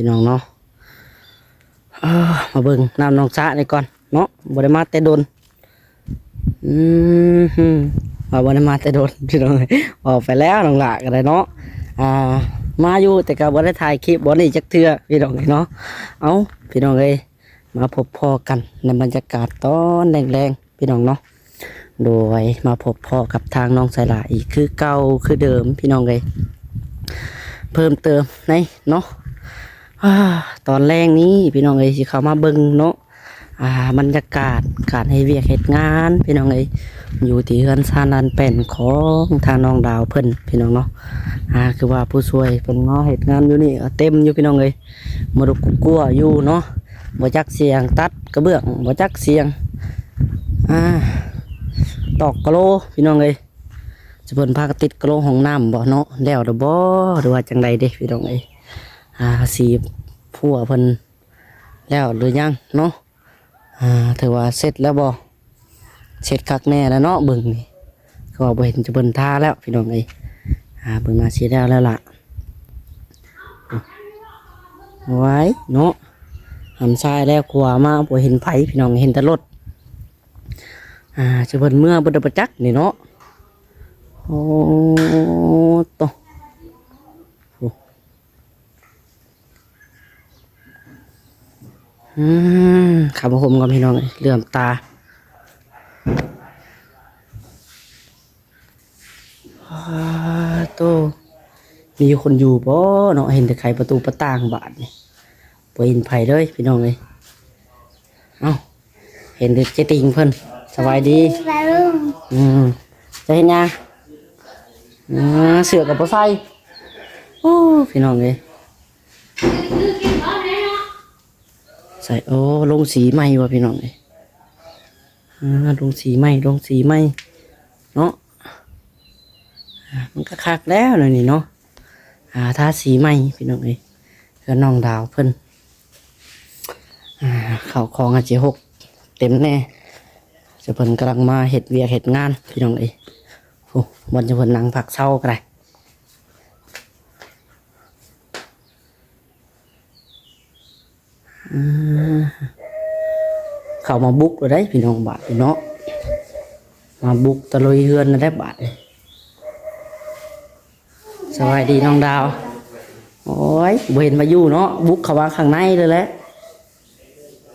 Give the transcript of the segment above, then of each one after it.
ພີ່ນ້ອງເນາະ. ເອີ ມາເບິ່ງນ້ຳໜອງສະນີ້ກ່ອນເນາະ ບໍ່ໄດ້ມາແຕ່ດົນ. ອືມ ວ່າບໍ່ໄດ້ມາແຕ່ດົນພີ່ນ້ອງເອີຍ ເວົ້າໄປແລ້ວນ້ອງຫຼ້າກໍໄດ້ເນາະ. ອ່າ ມາຢູ່ແຕ່ກໍບໍ່ໄດ້ຖ່າຍຄລິບບ່ອນນີ້ຈັກເທື່ອພີ່ນ້ອງເອີຍເນາະ. ເອົ້າ ພີ່ນ້ອງເອີຍ ມາພົບພໍ້ກັນໃນບັນຍາກາດຕອນແລງໆ ພີ່ນ້ອງເນາະ. ໂດຍ ມາພົບພໍ້ກັບທາງນ້ອງສາຍຫຼ້າອີກຄືເກົ່າຄືເດີມພີ່ນ້ອງເອີຍ ເພີ່ມເຕີມໃນເນາະ. ອາ ຕອນແລງນີ້ພີ່ນ້ອງເອີຍ ຊິເຂົ້າມາເບິ່ງເນາະ ອ່າ ບັນຍາກາດການເຮັດວຽກເຮັດງານພີ່ນ້ອງເອີຍ ຢູ່ທີ່ເຮືອນຊານລານແປ້ນຂອງທາງນ້ອງດາວເພິ່ນພີ່ນ້ອງເນາະ. ອ່າ ຄືວ່າຜູ້ຊ່ວຍເພິ່ນມາເຮັດງານຢູ່ນີ້ກໍເຕັມຢູ່ພີ່ນ້ອງເອີຍ ມາດຸກກຸກກົວຢູ່ເນາະ. ບໍ່ຈັກສຽງຕັດກະເບື້ອງ ບໍ່ຈັກສຽງ ອ່າ ຕອກກະໂຫຼພີ່ນ້ອງເອີຍ. ຈະເພິ່ນພາກັນຕິດກະໂຫຼຫ້ອງນ້ຳບໍ່ເນາະ ແລ້ວແລ້ວບໍ່ ຫຼືວ່າຈັ່ງໃດເດ້ພີ່ນ້ອງເອີຍ. ອ່າ ສີພົວເພິ່ນແລ້ວຫຼືຍັງເນາະ. ອ່າ ຖືວ່າເສັດແລ້ວບໍ່ ເສັດຄັກແນ່ແລ້ວເນາະ. ເບິ່ງນີ້ ຄືວ່າບໍ່ເຫັນຈະເພິ່ນທາແລ້ວພີ່ນ້ອງເອີຍ. ອ່າ ເບິ່ງໜ້າຊິແລ້ວແລ້ວລະ ໄວເນາະ. ຫັນຊ້າຍແລ້ວຂວາມາບໍ່ເຫັນໃຜພີ່ນ້ອງ ເຫັນແຕ່ລົດ. ອ່າ ຊິເພິ່ນເມືອເບິດແລ້ວບໍ່ຈັກນີ້ເນາະ. ໂອ້ໂຕ ໂອ້ ອືມ ເຂົ້າມາຫົ່ມກ່ອນພີ່ນ້ອງເອີຍ ເຫຼື້ອມຕາ. ອາໂຕ ມີຄົນຢູ່ບໍ່ເນາະ ເຫັນແຕ່ໄຂປະຕູປະຕ່າງບາດນີ້ ບໍ່ເຫັນໃຜເລີຍພີ່ນ້ອງເອີຍ. ເອົ້າ ເຫັນແຕ່ເຈ້ຕິ່ງເພິ່ນ. ສະບາຍດີ. ອືມ ເຈົ້າເຮັດຫຍັງ? ອ່າ ເສື້ອກໍບໍ່ໃສ່. ໂອ້ ພີ່ນ້ອງເອີຍ ໃສ່ ໂອ້ ລົງສີໃໝ່ວ່າພີ່ນ້ອງເອີຍ. ອ່າ ລົງສີໃໝ່ ລົງສີໃໝ່ເນາະ. ອ່າ ມັນກໍຄັກແລ້ວແນວນີ້ເນາະ. ອ່າ ທາສີໃໝ່ພີ່ນ້ອງເອີຍ ເຮືອນນ້ອງດາວເພິ່ນ. ອ່າ ເຂົ້າຂອງອາດຊິຫົກເຕັມແນ່ ເຈົ້າເພິ່ນກຳລັງມາເຮັດວຽກເຮັດງານພີ່ນ້ອງເອີຍ. ໂອ້ ບ່ອນເຈົ້າເພິ່ນນັ່ງພັກເຊົາກໍໄດ້. ອ່າ ເຂົ້າມາບຸກແລ້ວໄດ໋ພີ່ນ້ອງ ບາດນີ້ເນາະ ມາບຸກຕະລຸຍເຮືອນແລ້ວໄດ໋ບາດນີ້. ສະບາຍດີນ້ອງດາວ. ໂອ້ຍ ບໍ່ເຫັນມາຢູ່ເນາະ ບຸກເຂົ້າມາຂ້າງໃນເລີຍແຫຼະ.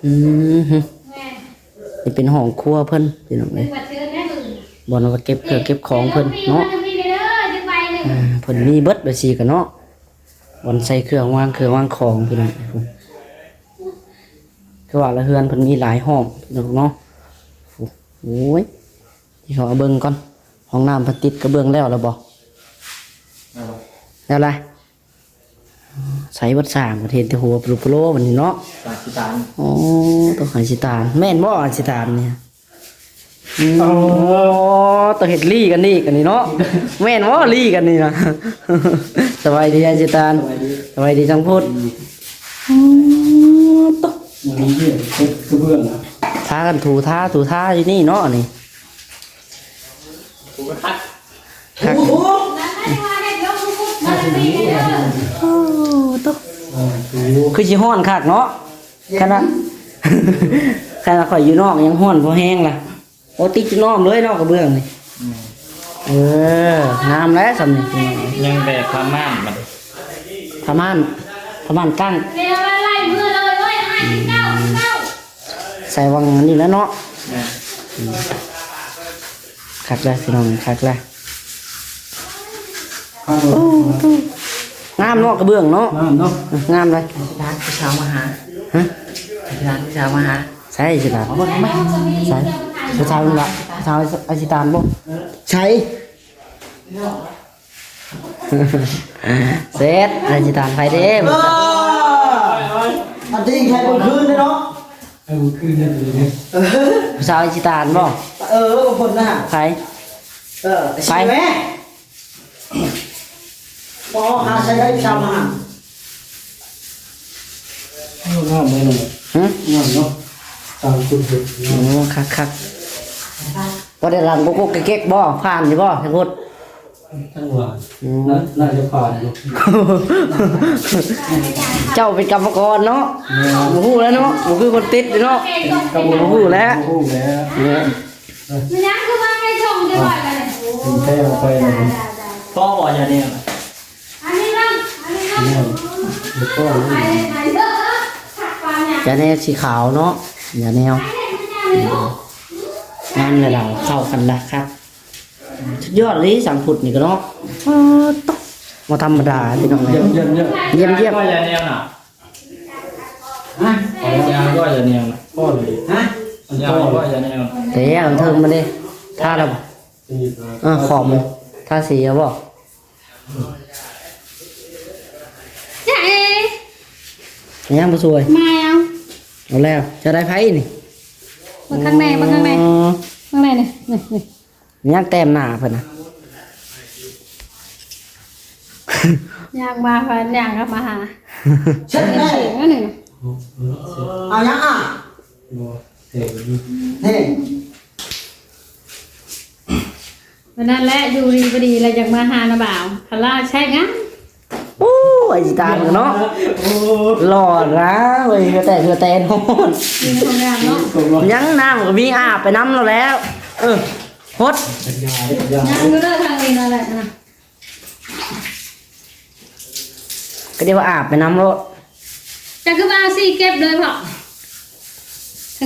ອືມ ນີ້ເປັນຫ້ອງຄົວເພິ່ນພີ່ນ້ອງເອີຍ ບ່ອນວ່າເກັບເຄື່ອງເກັບຂອງເພິ່ນເນາະ. ອ່າ ເພິ່ນມີເບິດແບບຊີ້ກໍເນາະ ບ່ອນໃສ່ເຄື່ອງ ວາງເຄື່ອງວາງຂອງພີ່ນ້ອງ. ຄືວ່າລະເຮືອນເພິ່ນມີຫຼາຍຫ້ອງພີ່ນ້ອງເນາະ. ໂອ້ຍ ຊິເຂົ້າມາເບິ່ງກ່ອນ ຫ້ອງນ້ຳເພິ່ນຕິດກະເບື້ອງແລ້ວລະບໍ່? ແລ້ວລະ ໃສ່ເບິດ ສ້າງປະເທດແຕ່ຫົວໂປໂລໆ ບັດນີ້ເນາະ. ອາຊິຕານ ໂອ້ ຕ້ອງອາຊິຕານ ແມ່ນບໍ່ອາຊິຕານນີ້? ອືມ ໂອ້ ຕ້ອງເຮັດລີ້ກັນນີ້ ກັນນີ້ເນາະ ແມ່ນບໍ່ລີ້ກັນນີ້ນະ? ສະບາຍດີອາຊິຕານ. ສະບາຍດີ ສະບາຍດີທັງພຸດ. ອືມ ໂອ້ ໂຕ ມັນມີເຮັດກະເບື້ອງນະ ພາກັນຖູທາ ຖູທາຢູ່ນີ້ເນາະ ນີ້. ໂອ້ໂຫ ໂອ້ໂຕ ຄືຊິຮ້ອນຄັກເນາະ. ຂະໜາດ ຂະໜາດຂ້ອຍຢູ່ນອກຍັງຮ້ອນພໍແຮງລະ. ໂອ້ ຕິດຈົນອ້ອມເລີຍເນາະກະເບື້ອງນີ້. ອືມ ເອີ ງາມແລ້ວຊ່ຳນີ້ ຍັງແຕ່ຜ້າມ່ານບັດ ຜ້າມ່ານ ຜ້າມ່ານກັ້ງ. ອືມ ໃສ່ຫວ່າງອັນນີ້ແຫຼະເນາະ. ແມ່ນ ອືມ ຄັກແລ້ວພີ່ນ້ອງ ຄັກແລ້ວ. ໂອ້ ງາມເນາະກະເບື້ອງເນາະ ງາມເນາະ ເອີ ງາມເລີຍ. ອາຊິຕານ ຜູ້ສາວມາຫາ. ຮະ ອາຊິຕານ ຜູ້ສາວມາຫາ. ໃສອາຊິຕານ? ເອົາເບິ່ງມາ. ໃສ ຜູ້ສາວລະ ຜູ້ສາວອາຊິຕານບໍ່? ໃສ? ເສັດ ອາຊິຕານ ໃຜເດ້? ເອີ ອັນທີ່ໃຫ້ເມື່ອຄືນເນາະ ໃຫ້ເມື່ອຄືນເດ້. ເອີ ຜູ້ສາວອາຊິຕານບໍ່? ເອີ ຄົນນະ ໃຜ? ເອີ ໃຜ? ບໍ່ຫາໃສ່ໄດ້ຊາວມາຫັ້ນ. ໂອ້ ງາມເລີຍເນາະ. ຫຶ? ງາມເນາະ ຕາມຄຸນເຫັນ. ໂອ້ ຄັກໆ ບໍ່ໄດ້ຫຼັງກົກໆເກັກໆບໍ່? ຜ່ານຢູ່ບໍ່ທາງພຸ້ນ? ທັງວ່າ ອືມ ໜ້າ ໜ້າຈະຜ່ານຢູ່. ເຈົ້າເປັນກຳມະກອນເນາະ. ແມ່ນ. ບໍ່ຮູ້ແລ້ວເນາະ ບໍ່ຄືຄົນຕິດເນາະ. ກຳມະກອນ ບໍ່ຮູ້ແລ້ວ ບໍ່ຮູ້ແລ້ວ. ແມ່ນ. ມັນຍັງຄືວ່າໄປສົ່ງໄດ້ບໍ່ກັນ. ເອີ ເປັນແທ້ໄປແລ້ວ. ພໍບໍ່ ຢາແນວ ອັນນີ້ເບິ່ງ ອັນນີ້ເບິ່ງ ແມ່ນ. ແລ້ວກໍ ຢາແນວສີຂາວເນາະ ຢາແນວ ງາມແລ້ວ ເຂົ້າກັນລະຄັກ. ສຸດຍອດເລີຍ ຊ່າງພຸດນີ້ກໍເນາະ. ປາດໂທ້ ບໍ່ທຳມະດາພີ່ນ້ອງເອີຍ. ຢ້ຽມໆໆ ຢ້ຽມໆ ຢາແນວນະ. ຮະ? ຢາແນວນະ. ພໍເລີຍ. ຮະ? ຢາແນວນະ. ແຕ່ອັນເທິງມັນເດ້ ທາແລ້ວບໍ່? ເອີ ຂອບມັນ ທາສີແລ້ວບໍ່? ຈະເອ ຍັງບໍ່ຊ່ວຍ ມາເອົາ ເອົາແລ້ວ. ຈະໄດ້ໃຜນີ້? ເບິ່ງຂ້າງໃນ ເບິ່ງຂ້າງໃນ ອໍ ເບິ່ງໃນນີ້ ນີ້ ນີ້ ຍັງແຕ້ມໜ້າເພິ່ນນະ. ຍ່າງມາ ເພິ່ນຍ່າງເຂົ້າມາຫາ ເຊັດແມ່ ເອົາຫຍັງອ່ະ? ເຮັດ ເອີ ນັ້ນແຫຼະ ຢູ່ດີບໍ່ດີແລ້ວຢາກມາຫານ້າບ່າວ ພາລາໃຊ້ງານ. ໂອ້ ໄອ້ຊິຕານເນາະ ໂອ້ ຫຼໍ່ນະເວີຍ ເຫື່ອແຕກເຫື່ອແຕນ ຮ້ອນ ມີຄວາມງາມເນາະ. ຍັງນ້ຳກໍມີ ອາບໄປນຳແລ້ວແຫຼະ. ເອີ ຫົດ ຍັງຢູ່ເດີ ທາງນີ້ນັ້ນແຫຼະນະ. ກໍດຽວວ່າອາບໄປນຳໂລດ. ເຈົ້າຄືວ່າຊິເກັບເລີຍເພາະ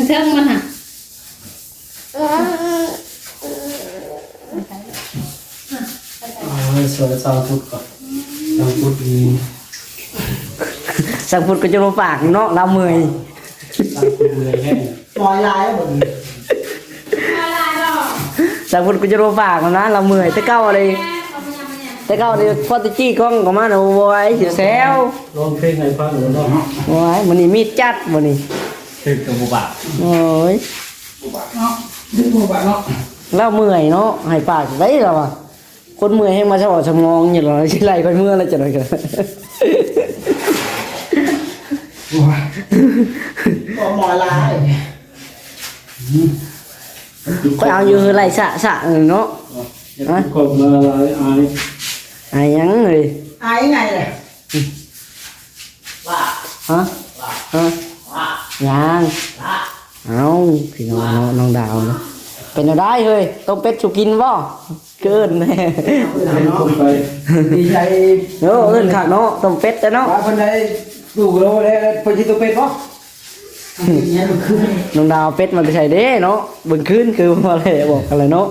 ເທິງໆມັນຫະ ເອົາໃຫ້ຊ່ວຍຊ່າງພຸດກ່ອນ. ຊ່າງພຸດນີ້ ຊ່າງພຸດກໍຈະບໍ່ປາກເນາະ ລາວເມື່ອຍ. ຊ່າງພຸດເມື່ອຍແຮງ. ປອຍລາຍແລ້ວບັດນີ້ ປອຍລາຍດອກ. ຊ່າງພຸດກໍຈະບໍ່ປາກນະ ລາວເມື່ອຍ. ແຕ່ເກົ່າເລີຍ ແຕ່ເກົ່າເລີຍ ພໍແຕ່ຈີ້ກ້ອງເຂົ້າມານະ ໂອ້ຍ ຊິແຊວ ຮ້ອງເພງໃຫ້ຟັງເນາະ. ໂອ້ຍ ມື້ນີ້ມີດຈັດມື້ນີ້ ຖືກກັບບໍ່ບາດ. ໂອ້ຍ ບໍ່ບາດເນາະ ຖືກບໍ່ບາດເນາະ. ລາວເມື່ອຍເນາະ ໃຫ້ປາກໄດ້ລາວວ່າ. ຄົນເມື່ອຍແຮງມາສະໝອງສະໝອງຢູ່ ລະຊິໄລ່ຂ້ອຍເມືອລະຈັ່ງໃດກໍ ໂອ້ຍ ບໍ່ໝໍຫຼາຍ. ຂ້ອຍເອົາຢູ່ ໄລ່ສະສະເນາະ. ຢ່າ ຮະ? ຄວາມມາລາຍອາຍ ອາຍຫຍັງເອີຍ? ອາຍຫຍັງເອີຍ? ຮະ? ຮະ? ຍັງ. ເອົ້າ ພີ່ນ້ອງເນາະ ນ້ອງດາວເນາະ ເປັນແນວໃດເຮີ້ຍ? ຕົ້ມເປັດສູ່ກິນບໍ່? ເກີນແນ່ ເປັນຄົນໄປ ດີໃຈ. ໂອ້ ເອີ້ນຄັກເນາະ ຕົ້ມເປັດເນາະ. ວ່າເພິ່ນໄດ້ປູກໂລແລ້ວ ເພິ່ນຊິຕົ້ມເປັດບໍ່? ນ້ອງດາວເອົາເປັດມາແຕ່ໃສເດ້ເນາະ? ເບິ່ງຄືນຄືວ່າແຫຼະ ບອກກັນແຫຼະເນາະ.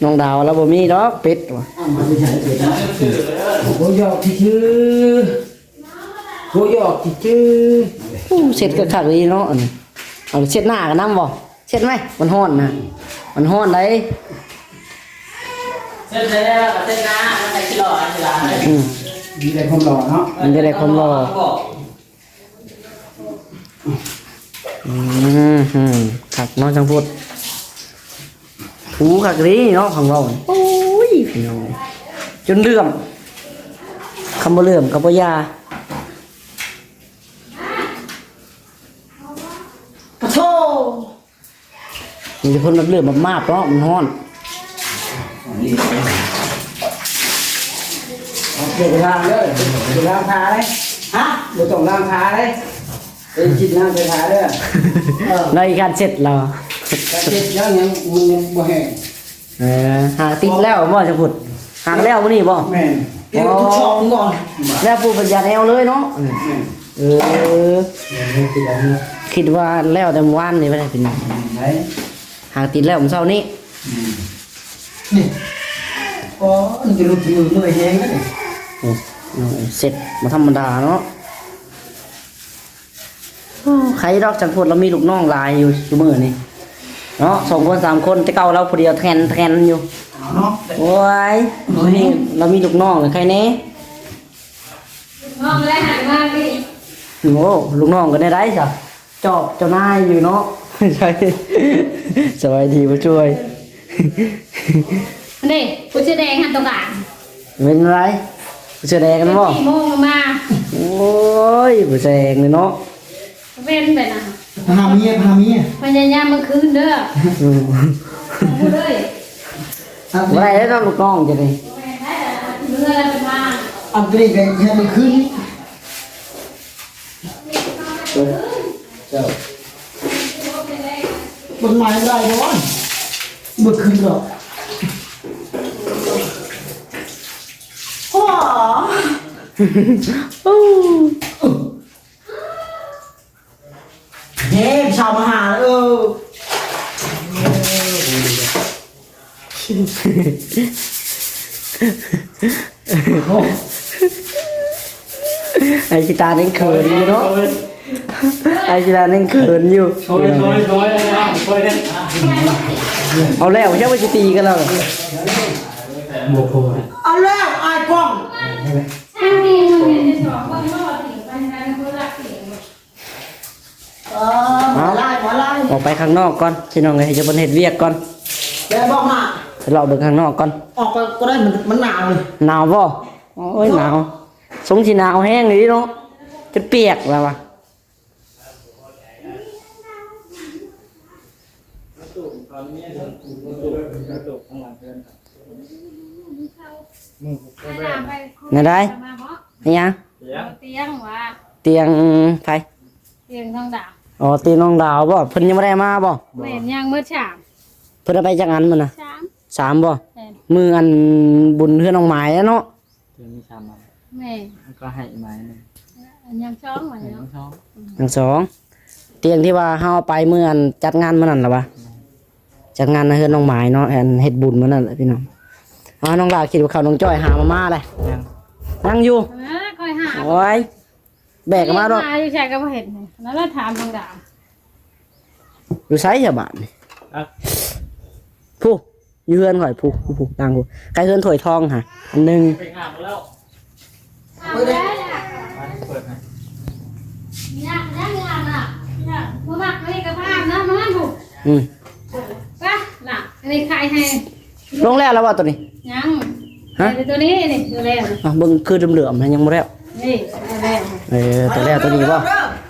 ນ້ອງດາວລາວບໍ່ມີດອກເປັດວ່າ. ເອົາມາແຕ່ໃສເປັດ? ໂອ້ ຢອກຊື່ໆ. ໂອ້ ຢອກຈື່ໆ. ໂອ້ ເຊັດກໍຄັກດີເນາະ ອັນນີ້. ເອົາເຊັດໜ້າກັນນຳບໍ່? ເຊັດໄໝ? ມັນຮ້ອນນະ ມັນຮ້ອນໃດ໋. ເຊັດແລ້ວກໍເຊັດໜ້າ ມັນໃຫ້ຂີ້ຫຼໍ່ ຂີ້ຫຼໍ່. ອືມ ມີແຕ່ຄວາມຫຼໍ່ເນາະ ມັນຈະໄດ້ຄວາມຫຼໍ່. ອືມ ຄັກເນາະ ຊ່າງພຸດ. ໂອ້ ຄັກເລີຍເນາະ ຄັນເວົ້າ. ໂອ້ຍ ພີ່ນ້ອງ ຈົນເຫຼື້ອມ ຄຳບໍ່ເຫຼື້ອມກໍບໍ່ຢ່າ. ປະໂທ ມີແຕ່ຄົນແບບເຫຼື້ອມມາບໆເນາະ ມັນຮ້ອນ. ເອົາເກັບໄປລ້າງເດີ ໄປລ້າງຜ້າເດ້. ຮະ? ບໍ່ຕ້ອງລ້າງຜ້າເດ້. ໄປຊິດນ້ຳໃສ່ຜ້າເດີ. ເອີ ແລ້ວອີກການເຊັດລາວ ການເຊັດຍັງ ຍັງ ມັນຍັງບໍ່ແຫ້ງ. ເອີ ຫາກຕິດແລ້ວບໍ່ ຈະພຸດ ຫາກແລ້ວມື້ນີ້ບໍ່? ແມ່ນ ເກັບທຸກຊ່ອງກ່ອນ ແລ້ວປູກເປັນຢາແນວເລີຍເນາະ. ແມ່ນ ເອີ ແມ່ນ ຄິດວ່າແລ້ວແຕ່ມື້ວານນີ້ ບໍ່ໄດ້ເປັນຫຍັງ ຫາກຕິດແລ້ວມື້ເຊົ້ານີ້. ອືມ ນີ້ ອໍ ມັນຈະຫຼຸດມື ເມື່ອຍແຮງເດ້. ໂອ້ ເຊັດບໍ່ທຳມະດາເນາະ. ໂອ້ ໃຄດອກ ຈັ່ງໂພດ ລາວມີລູກນ້ອງຫຼາຍຢູ່ຊຸມື້ນີ້ເນາະ ສອງຄົນສາມຄົນ ແຕ່ເກົ່າລາວຜູ້ດຽວແທນໆຢູ່. ເອົາເນາະ ໂອ້ຍ ໂອ້ຍ ລາວມີລູກນ້ອງແລ້ວໃຄແດ່. ລູກນ້ອງແລ້ວຫັນມານີ້ ໂອ້ ລູກນ້ອງກໍໄດ້ໄດ້ຊະ ຈອບເຈົ້ານາຍຢູ່ເນາະ. ໃຊ່ ສະບາຍດີຜູ້ຊ່ວຍ. ອັນນີ້ຜູ້ເສື້ອແດງຫັ້ນຕ້ອງການ ເປັນໄລ? ຜູ້ເສື້ອແດງກັນບໍ່? ສີ່ໂມງມາ ໂອ້ຍ ຜູ້ເສື້ອແດງເລີຍເນາະ. ເປັນໄປນະ ພາເມຍ ພາເມຍ ພະຍາຍາມກາງຄືນເດີ. ອືມ ເອົາເລີຍ. ບໍ່ໄດ້ເດ້ເນາະ ລູກນ້ອງຈະນີ້ ອັນນີ້ກໍເຮັດມື້ຄືນນີ້ ເຈົ້າ ມັນມາໄດ້ບໍ່ວະ ບໍ່ຄືນດອກ ໂອ້ ເດ້ ຊາວມະຫາ ເອີ ໄອ້ຊິຕາຍັງເຂີນຢູ່ເນາະ ໄອ້ຊິຕາຍັງເຂີນຢູ່ ເອົາແລ້ວ ຍັງວ່າຊິຕີກັນແລ້ວ ບໍ່ພໍ ເອົາແລ້ວ ອ້າຍກ້ອງ. ເອີ ເອົາ ບໍ່ຫຼາຍ ບໍ່ຫຼາຍ ອອກໄປຂ້າງນອກກ່ອນ ພີ່ນ້ອງເອີຍ ໃຫ້ເຈົ້າເພິ່ນເຮັດວຽກກ່ອນ ແລ້ວບອກມາ ໄປເລາະເບິ່ງຂ້າງນອກກ່ອນ ອອກໄປກໍໄດ້ ມັນ ມັນໜາວ ໜາວບໍ່? ໂອ້ຍ ໜາວ ຊົງຊິໜາວແຮງອີ່ຫຼີເນາະ ຈົນປຽກແລ້ວວ່າ ແນວໃດ? ອີຫຍັງ? ຕຽງຫວາ? ຕຽງໃຜ? ຕຽງນ້ອງດາວ. ອໍ ຕຽງນ້ອງດາວບໍ? ເພິ່ນຍັງບໍ່ໄດ້ມາບໍ? ແມ່ນ ຍັງໝົດສາມ. ເພິ່ນເອົາໄປຈັກອັນມື້ນະ? ສາມ. ສາມບໍ? ແມ່ນ. ມື້ອັນບຸນເຮືອນນ້ອງໝາຍແຫຼະເນາະ? ຕຽງມີສາມອັນ. ແມ່ນ. ແລ້ວກໍໃຫ້ອີກໝາຍໜຶ່ງ. ຍັງສອງ ຍັງສອງ. ຍັງສອງ. ຕຽງທີ່ວ່າເຮົາເອົາໄປມື້ອັນຈັດງານມື້ນັ້ນລະຫວາ? ແມ່ນ. ຈັດງານໃນເຮືອນນ້ອງໝາຍເນາະ ອັນເຮັດບຸນມື້ນັ້ນແຫຼະພີ່ນ້ອງ. ເອົາ ນ້ອງຫຼ້າກິນເຂົ້າ ນ້ອງຈ້ອຍຫາມາມ່າແຫຼະ. ຍັງ. ຍັງຢູ່. ເອີ ຂ້ອຍຫາ. ໂອ້ຍ ແບກກັນມາດອກ. ຫາຢູ່ໃສກໍບໍ່ເຫັນນີ້. ນັ້ນລະຖາມທາງດາວ. ຢູ່ໃສຊະບາດນີ້? ພຸ້ນ ຢູ່ເຮືອນຂ້ອຍພຸ້ນ ພຸ້ນ ຕ່າງພຸ້ນ ໃກ້ເຮືອນຖ້ວຍທອງຫັ້ນ ອັນໜຶ່ງ. ເປີດໃຫ້ ຍັງ ຍັງ ຍັງນະ ບໍ່ມັກນີ້ກໍພານະ ມານະ ອືມ ໄປລະ ອັນນີ້ຂາຍໃຫ້. ລົງແລ້ວລະບໍ່ໂຕນີ້? ຍັງ. ຮະ? ແຕ່ໂຕນີ້ນີ້ ຢູ່ແລ້ວ. ອ່ະ ເບິ່ງຄືເຫຼືອມໆ ຍັງບໍ່ແລ້ວ. ນີ້ ເອີ ແລ້ວ ເອີ ໂຕແລ້ວໂຕນີ້ບໍ່?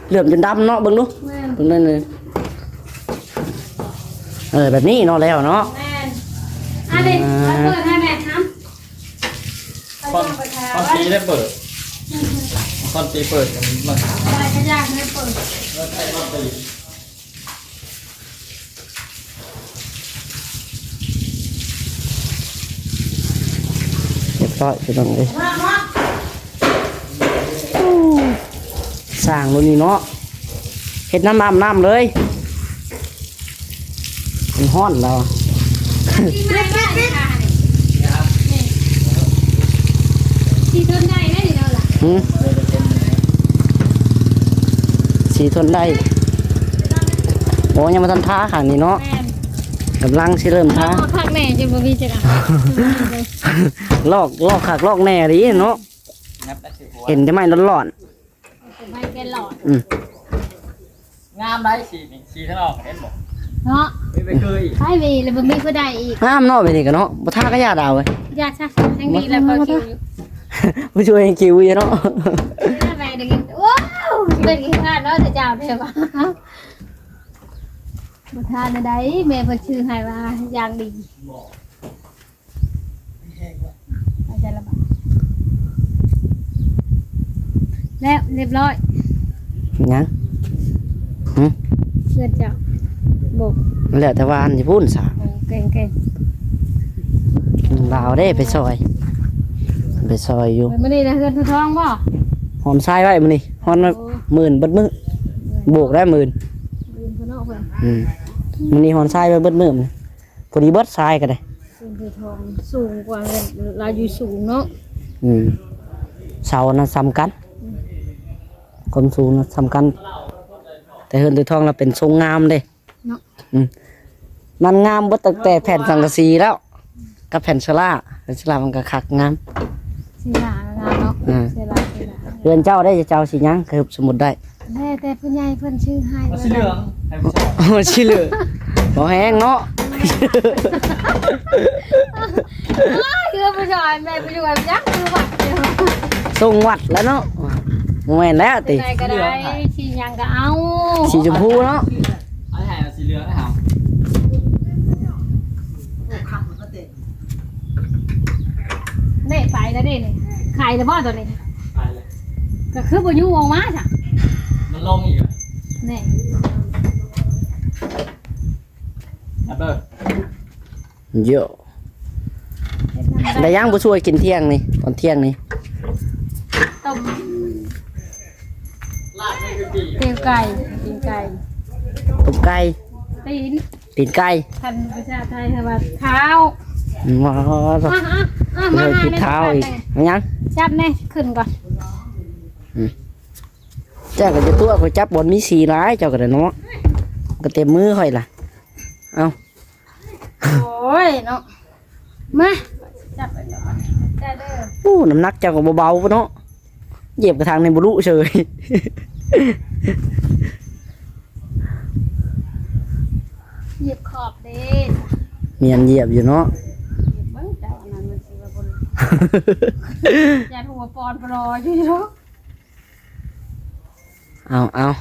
ເຫຼືອມຈົນດຳເນາະ ເບິ່ງດູ. ແມ່ນ. ເບິ່ງນັ້ນເລີຍ. ເອີ ແບບນີ້ເນາະ ແລ້ວເນາະ. ແມ່ນ. ອັນນີ້ ອ່າ ມາເປີດໃຫ້ແມ່ນຳ. ຄອນ ຄອນຕີໄດ້ເປີດ. ຄອນຕີເປີດ ມັນ ໄດ້ກໍຢາກໄດ້ເປີດ. ຮຽບຮ້ອຍ ພີ່ນ້ອງເອີຍ. ສ້າງໂລດນີ້ເນາະ ເຮັດນ້ຳອາບນ້ຳເລີຍ. ມັນຮ້ອນແລ້ວ. ສີທົນໄດ້ເດ້ນີ້ເນາະລະ. ຫືມ? ສີທົນໄດ້. ໂອ້ ຍັງບໍ່ທັນທາຂ້າງນີ້ເນາະ. ແມ່ນ. ກຳລັງຊິເລີ່ມທາ. ລອກຄັກແນ່ ຈະບໍ່ມີຈັກອັນ. ລອກ ລອກຄັກລອກແນ່ດີເນາະ. ເຫັນແຕ່ໄມ້ຮ້ອນໆ. ໄມ້ແກ່ຫຼອດ. ອືມ. ງາມໄດ໋ ສີນີ້ ສີທາງອອກ ເຫັນບໍ່? ເນາະ. ມີໄປຄືອີກ. ໃຜມີແລ້ວບໍ່ມີຜູ້ໃດອີກ. ງາມເນາະ ແບບນີ້ກໍເນາະ. ບໍ່ທາກໍຢ່າດາວເອີຍ. ຢ່າຊະ ແຮງດີແລ້ວກໍຄິວຢູ່. ຜູ້ຊ່ວຍແຮງຄິວຢູ່ເນາະ. ແມ່ໄດ້ຍິນ ໂອ້ ເປັນຂີ້ຂາດເນາະ ແຕ່ເຈົ້າແທ້ວ່າ. ບໍ່ທາແນວໃດ ແມ່ເພິ່ນຊື້ໃຫ້ວ່າຢ່າງດີ. ແລ້ວ ຮຽບຮ້ອຍ. ຫຍັງ? ຫຶ? ເພື່ອນເຈົ້າ. ບໍ່. ແລ້ວແຕ່ວ່າອັນຢູ່ພຸ້ນສະ. ເອີ ເກັ່ງໆ. ບ່າວເດ້ໄປຊ່ອຍ ໄປຊ່ອຍຢູ່. ມື້ນີ້ນະ ເຮືອນທອງບໍ່? ຫອນຊາຍໄວ້ມື້ນີ້ ຫອນມາ. ໂອ້ ໝື່ນເບິດມື້. ບວກໄດ້ໝື່ນ. ໝື່ນພຸ້ນເນາະເພິ່ນ. ອືມ. ມື້ນີ້ຫອນຊາຍໄວ້ເບິດມື້. ພໍດີເບິດຊາຍກໍໄດ້. ເຮືອນເພິ່ນທອງສູງກວ່າເຮືອນລາວຢູ່ສູງເນາະ. ອືມ. ເສົານັ້ນສ່ຳກັນ. ອືມ. ຄວາມສູງນັ້ນສ່ຳກັນ. ແຕ່ເຮືອນເພິ່ນທອງລະເປັນຊົງງາມເດ້. ເນາະ. ອືມ. ມັນງາມເບິດຕັ້ງແຕ່ແຜ່ນສັງກະສີແລ້ວ ກັບແຜ່ນສະຫຼາ. ແຜ່ນສະຫຼາມັນກໍຄັກງາມ. ສີຫຼ້າງາມເນາະ. ອືມ. ເສືອລາຍ ເຮືອນເຈົ້າໄດ້ ເຈົ້າເອົາສີຫຍັງ? ຄືສົມມຸດໄດ້. ແລ້ວແຕ່ຜູ້ໃຫຍ່ເພິ່ນຊື້ໃຫ້. ເອົາສີເຫຼືອງໃຫ້ຜູ້ຊາຍ. ໂອ້ ສີເຫຼືອງ ບໍ່ແຮງເນາະ. ໂອ້ຍ ເຮືອນຜູ້ຊາຍ ແມ່ໄປຢູ່ໃນຍັງຄືວັດຢູ່. ສົ່ງວັດແລ້ວເນາະ. ບໍ່ແມ່ນແລ້ວຕິ. ໃດກໍໄດ້ ສີຫຍັງກໍເອົາ. ສີຊົມພູເນາະ. ເອົາໃຫ້ເອົາສີເຫຼືອງໃຫ້ເຮົາ. ໂອ້ ຄັກມັນກໍເຕັມ. ເຕະໄປແລ້ວເດ້ນີ້ ໄຂ່ແລ້ວບໍ່ຕົວນີ້? ໄຂ່ແລ້ວ ກໍຄືບໍ່ຍູ້ອອກມາຊະ ມັນລົງອີກແລ້ວ ນີ້ ນັບເດີ ໂຢ ໄດ້ຫຍັງບໍ່ຊ່ວຍກິນທ່ຽງນີ້ ຕອນທ່ຽງນີ້? ຕົ້ມ ຕີນໄກ່ ຕີນໄກ່ ຕົ້ມໄກ່ ຕີນ ຕີນໄກ່ ຄັນພາສາໄທເອີ້ນວ່າທ້າວ ອໍ ມາ ມາ ມາ ເອີ ກິນທ້າວອີກ ຫຍັງ ຈັບແນ່ ຂຶ້ນກ່ອນ ອືມ ເຈົ້າກໍຈະຕົວະຂ້ອຍ ຈັບບ່ອນມີສີຫຼາຍ ເຈົ້າກໍໄດ້ເນາະ ກໍເຕັມມືຂ້ອຍລະ ເອົ້າ ໂອ້ຍເນາະ ມາ ຈັບໄປກ່ອນ ຈັບເດີ ໂອ້ ນ້ຳໜັກເຈົ້າກໍບໍ່ເບົາເນາະ ຢຽບກະຖາງໃນບຸລຸເສີຍ ຢຽບຂອບເດ້ ແມ່ນຢຽບຢູ່ເນາະ ຢຽບເບິ່ງເຈົ້າ ອັນນັ້ນມັນຊິວ່າບໍ່ ຢ້ານຫົວປອນປລໍຢູ່ເນາະ. ເອົາ ເອົາ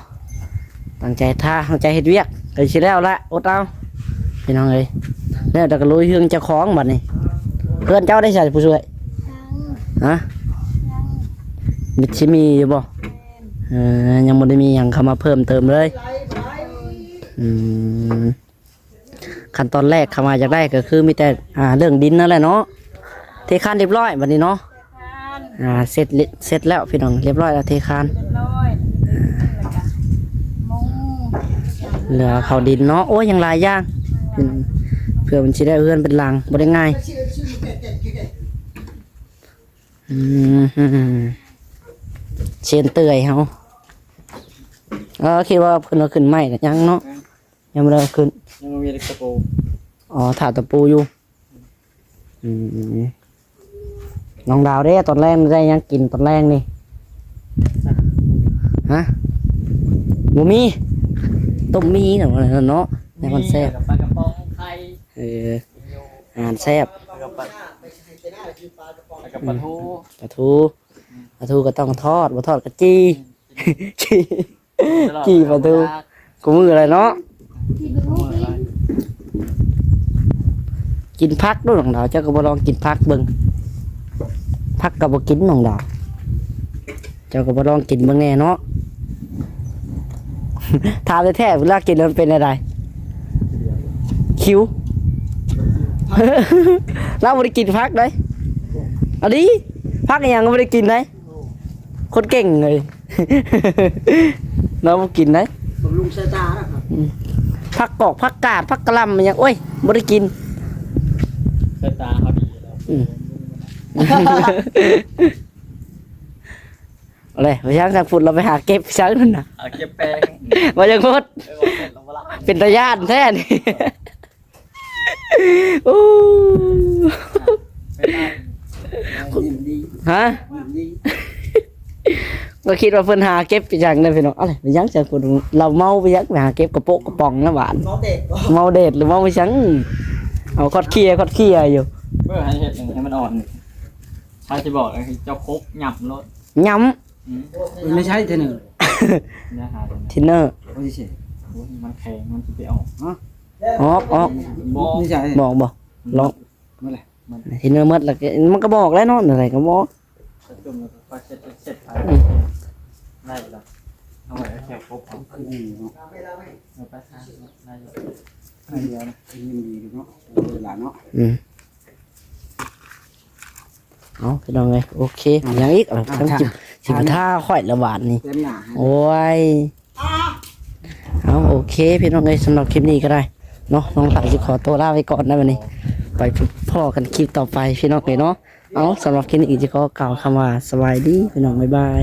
ຕັ້ງໃຈຖ້າ ຕັ້ງໃຈເຮັດວຽກ ໃກ້ຊິແລ້ວລະ ອົດເອົາ ພີ່ນ້ອງເອີຍ ແລ້ວແຕ່ກໍລຸຍເຮືອນເຈົ້າຂອງບັດນີ້ ເຮືອນເຈົ້າໄດ້ໃສ່ຜູ້ຊ່ວຍ ຍັງ ຮະ ຍັງ ມີ ຊິມີຢູ່ບໍ່? ແມ່ນ ເອີ ຍັງບໍ່ໄດ້ມີຫຍັງເຂົ້າມາເພີ່ມເຕີມເລີຍ ອືມ. ຂັ້ນຕອນແລກຄຳວ່າຢາກໄດ້ກໍຄືມີແຕ່ ອ່າ ເລື່ອງດິນນັ້ນແຫຼະເນາະ ເທຄານຮຽບຮ້ອຍບັດນີ້ເນາະ ອ່າ ເສັດ ເສັດແລ້ວພີ່ນ້ອງ ຮຽບຮ້ອຍແລ້ວ ເທຄານ ຮຽບຮ້ອຍ ແລ້ວກໍມຸງ ເຫຼືອເຂົ້າດິນເນາະ ໂອ້ຍ ຍັງຫຼາຍຢ່າງ ເພື່ອມັນຊິໄດ້ເຮືອນເປັນຫຼັງ ບໍ່ໄດ້ງ່າຍ ອືມ ຊຽນເຕີຍເຮົາ ເອີ ຄິດວ່າເພິ່ນເອົາຂຶ້ນໃໝ່ກໍຍັງເນາະ ຍັງບໍ່ໄດ້ເອົາຂຶ້ນ ຍັງບໍ່ມີຕະປູ ອໍ ຖ້າຕະປູຢູ່ ອືມ ນ້ອງດາວເດ້ ຕອນແລງໄດ້ຫຍັງກິນຕອນແລງນີ້ ຮະ ບໍ່ມີ ຕົ້ມໝີ່ເນາະ ແນວມັນແຊບ ມີປາກະປ໋ອງ ໄຂ່ ເອີ ອາຫານແຊບ ແລ້ວກໍປາ ແລ້ວກໍປາທູ ອືມ ປາທູ ປາທູກໍຕ້ອງທອດ ບໍ່ທອດກໍຈີ່ ຈີ່ ຈີ່ປາທູ ຕະຫຼອດ ຄູ່ມື້ແຫຼະເນາະ ກິນຜັກດູນ້ອງດາວ ເຈົ້າກໍບໍ່ລອງກິນຜັກເບິ່ງ ຜັກກໍບໍ່ກິນນ້ອງດາວ ເຈົ້າກໍບໍ່ລອງກິນເບິ່ງແດ່ເນາະ ຖາມແທ້ໆ ເວລາກິນແລ້ວມັນເປັນແນວໃດ? ຄິວ ລາວບໍ່ໄດ້ກິນຜັກເດ້ ອັນນີ້ ຜັກອີ່ຫຍັງກໍບໍ່ໄດ້ກິນເດ້. ໂອ້ ຄົນເກັ່ງເລີຍ ເນາະ ບໍ່ກິນໄດ໋ ບຳລຸງສາຍຕານະຄັບ ອືມ ຜັກກອກ ຜັກກາດ ຜັກກະຫຼ່ຳ ອີ່ຫຍັງ ໂອ້ຍ ບໍ່ໄດ້ກິນ ສາຍຕາເຮົາດີແລ້ວ ອືມ ເອົາເລີຍ ໄປທາງທາງພຸ້ນ ເຮົາໄປຫາເກັບຊັ້ນນັ້ນນະ ຫາເກັບແປ້ງ ວ່າຢ່າງໝົດ ເອີ ວ່າແມ່ນລະບໍ່ລະ ເປັນຕາຢ້ານແທ້ນີ້. ໂອ້ ຮະ ກໍຄິດວ່າເພິ່ນຫາເກັບອີຫຍັງເດ້ພີ່ນ້ອງ ອະໄລ ໄປຫຍັງຊັ້ນ ລາວເມົາໄປຫຍັງ ໄປຫາເກັບກະໂປະກະປ໋ອງນະຫວານ ເມົາແດດ ເມົາໄປຫຍັງ ເອົາຄອດເຄຍ ຄອດເຄຍຢູ່ ເບິ່ງໃຫ້ເຮັດຫຍັງໃຫ້ມັນອ່ອນ ໃຜຊິບອກ ເຈົ້າຄົກຫຍ້ຳໂລດ ຫຍ້ຳ ອືມ ມັນໄມ່ໃຊ່ເທຣນເນີ ຢ່າຫາເທຣນເນີ ເທຣນເນີ ໂອ້ຍ ມັນແຂງ ມັນຊິໄປອອກ ອອກ ອອກ ບໍ່ ບໍ່ ລອງ ເທຣນເນີໝົດແລ້ວ ມັນກໍບອກແລ້ວເນາະ ແນວໃດກໍບອກ ຈຸ່ມແລ້ວກໍຄ່ອຍເຊັດ ເຊັດໄປ ອືມ ໄດ້ແລ້ວ ເອົາໄວ້ແຖວຄົບ ເອົາ ຄືນີ້ເນາະ ເອົາໄປຫາ ໄດ້ຢູ່ ໄດ້ຢູ່ນະ ຍັງດີຢູ່ເນາະ ເວລາເນາະ ອືມ. ເອົາ ພີ່ນ້ອງເອີຍ ໂອເຄ ອ່າ ຫຍັງອີກ ເອົາ ອ່າ ທັງ ຖ້າ ຈິບ ຊິ ຖ້າ ຖ້າຂ້ອຍລະບາດນີ້ ແຕ້ມໜ້າໃຫ້ ໂອ້ຍ ເອົາ ໂອເຄ ພີ່ນ້ອງເອີຍ ສຳລັບຄລິບນີ້ກໍໄດ້ເນາະ ນ້ອງຫຼ້າຊິຂໍຕົວລາໄປກ່ອນນະ ບັດນີ້ ໄປພົບພໍ້ກັນຄລິບຕໍ່ໄປ ພີ່ນ້ອງເອີຍເນາະ ເອົາ ສຳລັບຄລິບນີ້ຊິຂໍກ່າວຄຳວ່າ ສະບາຍດີ ພີ່ນ້ອງ ບາຍບາຍ.